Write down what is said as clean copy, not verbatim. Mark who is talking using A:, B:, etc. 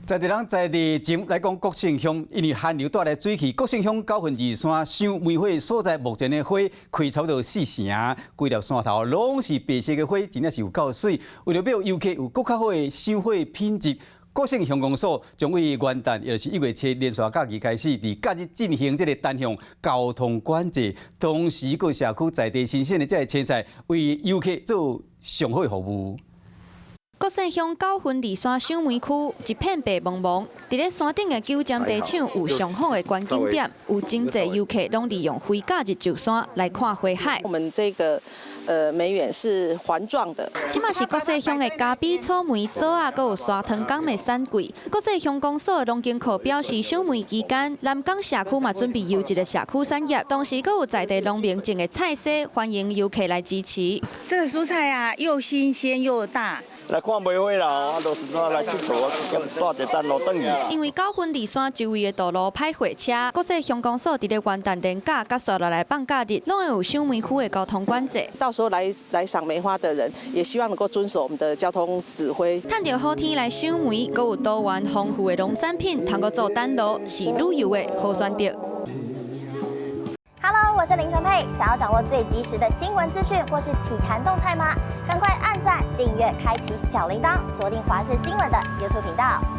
A: 在地人在地前來講國姓鄉，因為寒流帶來水汽，國姓鄉九份二山賞梅花所在，目前的花開差不多四成，規粒山頭攏是白色的花，真正是有夠媠。為著欲遊客有閣較好的賞花品質，國姓鄉公所將對元旦，也就是1月7連續假期開始，佇假日進行這个單向交通管制，同時閣社區在地新鮮的這个青菜，為遊客做上好的服務。
B: 國姓鄉九份二山賞梅區一片白茫茫，佇咧山頂的九針地廠有上好的觀景點，有真濟遊客攏利用非假日上山來看花海。
C: 我們這個梅園是環狀的。
B: 這馬是國姓鄉的咖啡、草莓、棗仔，閣有沙糖柑的產季。國姓鄉公所農經課表示，賞梅期間，南港社區嘛準備優質的社區產業，同時閣有在地農民種的菜蔬，歡迎遊客來支持。
D: 這個蔬菜啊，又新鮮又大。
E: 來看梅花啦，啊，就是來𨑨迌，蹛一等路轉去。
B: 因為九份二山周圍的道路歹貨車，國姓鄉公所佇咧元旦連假佮紲落來放假日，攏會有賞梅區的交通管制。
C: 到時候來賞梅花的人，也希望能夠遵守我們的交通指揮。
B: 趁著好天來賞梅，閣有多元豐富的農產品，通閣做等路，是旅遊的好選擇。
F: Hello，我是林純佩。想要掌握最及時的新聞資訊或是體壇動態嗎？趕快按讚、訂閱、開啟小鈴鐺，鎖定華視新聞的 YouTube 頻道。